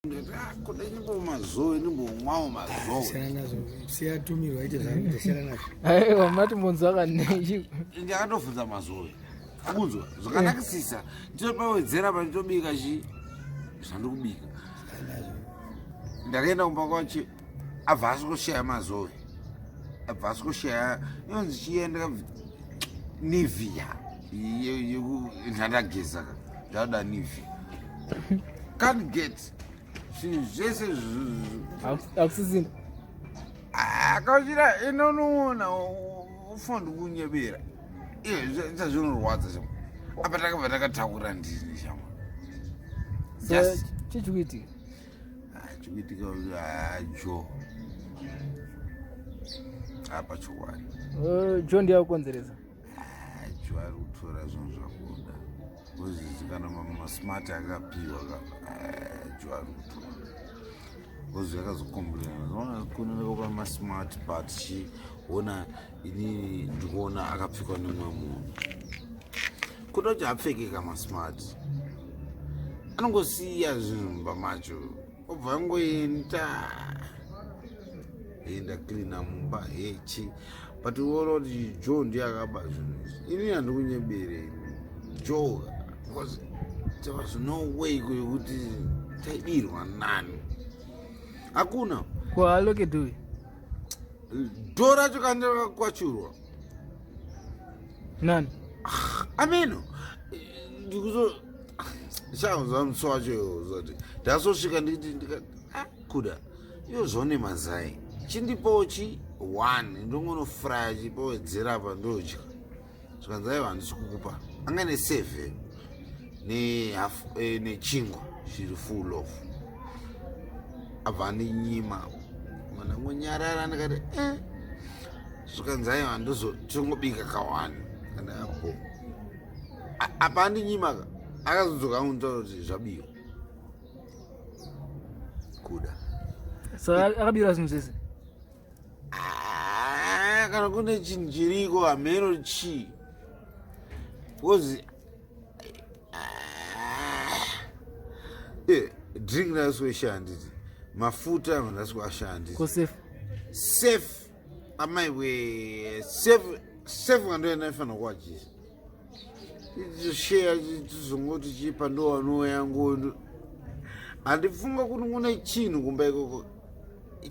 Ndikati ah, kuda nyimbo mazoe ndimbomwawo mazoe. Siyana nazvo. Siya tumirwa ite zvakuita siyana nazvo. Aiwa mati mbonzwa kanei. Ndakatobvunza mazoe. Kunzwa zvakanakisisa. Ndinopawedzera pa nditobika chi zvandikubika. Ndakaenda kumba kwacho abva asikushaya mazoe. Abva asikushaya inonzi chiya ndakabva Nivea. Yeku ndandageza ka. Ndada Nivea. Can't get zvinhu zvese akusisina. Akachira inonoona ufona kunyebera. Iye zvinorwadza chamo. Apa takabva takataura ndini chamo. So chichikuitika? Ah, chikuitika ah, Joe. Apa chokwadi. Eh, Joe ndiye akukonzeresa. Ah, Joe ari kutora zvinhu zvakuda. Because kana masmart akapiwa ka eh, Joe ari kutora. Because yakazokomburana. Kunoneka pa masmart but chi ona ini ndikuona akapfekwa nemumwe munhu. Kuda kuti apfeke kamasmart. Anongosiya zvinhu mumba macho. Obva angoenda. Enda cleaner mumba hechi. But uona kuti Joe ndiye akaba zvinhu izvi. Ini handikunyebere ini. Joe because there was no way kuti taibirwa nani. Hakuna. Ko aloke dui. Dho racho kandi rakakwachurwa. Nani? Ameno. Ndikuzo shaunzwa musi wacho iwo zoti ndasosvika ndikiti ndika ah, kuda iyo zvone mazai chindipawo chi one ndongonofraya chipawedzera apa ndodya zvikanzi aiwa handisi kukupa anga ne7 nehalf eh, nechingwa chiri full of abva andinyima ndangonyarara ndikati eh zvikanzi aiwa ndozotongobika kawani kana apo apa andinyima ka akazodzoka angonitaura kuti zvabiwa kuda So akabira zvinhu zvese. Ah, kana kune chinhu chiriko hameno chii because ah, eh, drink ndasikuishaya handiti mafuta ndasikuashaya handiti Ko safe. safe amai we safe safe kandoenda ifanira kuwachisa sheya tizongoti chipa ndowanowo yangu handifunga kuti kune chinhu kumba ikoko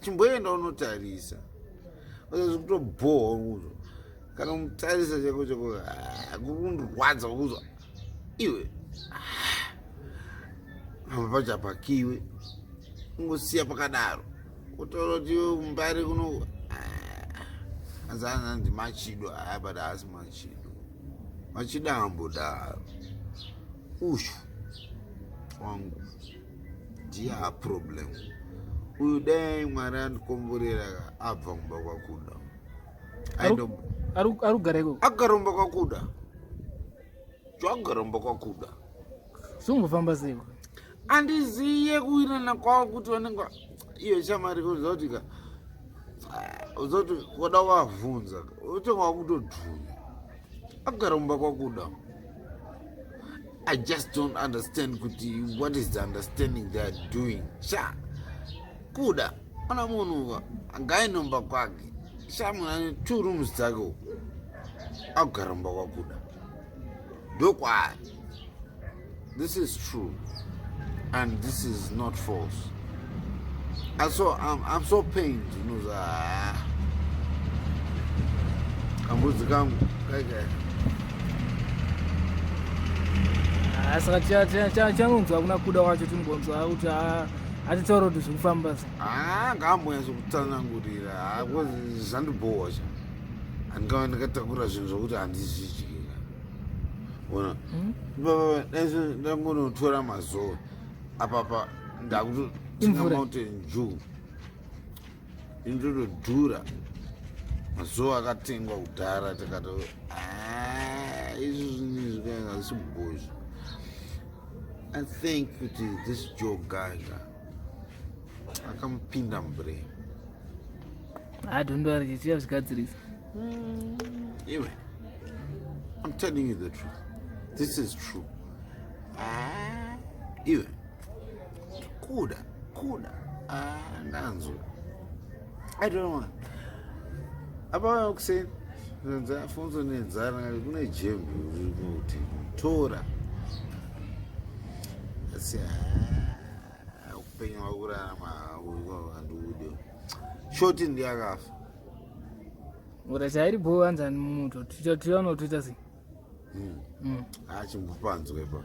chimboenda unotarisa kutobhohwa kuzo kana mutarisa chako chako ah, kundirwadza kuzo iwe ah, pamba pacho hapakiwe ungosiya pakadaro utaura kuti iwe kumbari kuno ah, anzi anzi machido aya but haasi machido machido ambodaro ushu wangu ndiye aproblem uyu dai mwari andikomborera abva kumba kwakuda ari kugara ikoko agara kumba kwakuda agara kumba kwakuda zvinombofamba sei andiziye kuwirana kwavo kuti vanenge iyo shamari unoziva kuti ka uziva kuti wada wavhunza utonga wakutodhunya agara kumba kwakuda i just don't understand kuti what is the understanding they are doing sha kuda ana munhu ngainomba kwake sha munhu ane two rooms dzake uku agara kumba kwakuda ndokwaari this is true and this is not false I'm so, I'm so pained you know, ah. kambudzi kangu kaikai Ah, saka chanonzwa kuna kuda kwacho tingonzwa kuti ah, atitaura kuti zviri kufamba sei Ah, ngaambonyatso kutsanangurira Ah, because zvandibhowa cha handingava ndakatakura zvinhu zvokuti handizvidyi ona baba ndangonotora mazowe apapa ndakutotinga mountain dew indotodhura mazowe akatengwa kudhara tikato ah, izvi zvinhu izvi hazvisi bhozvi i think kuti this joe guy ka akamupinda mubrain Ah, don't worry tichazvigadzirisa iwe i'm telling you the truth this is true ah, iwe kuda Kuda ah, ndanzwa. I don't know. Apa kuseni funzo nenzara kune jembe uri kuti tora. Asi ah, upenyu wakurarama handiude. Shoti ndiyakafa. Ora chairi bho anzani mumuto. Tichaona kuti toita sei. Achimbopanzwe pa.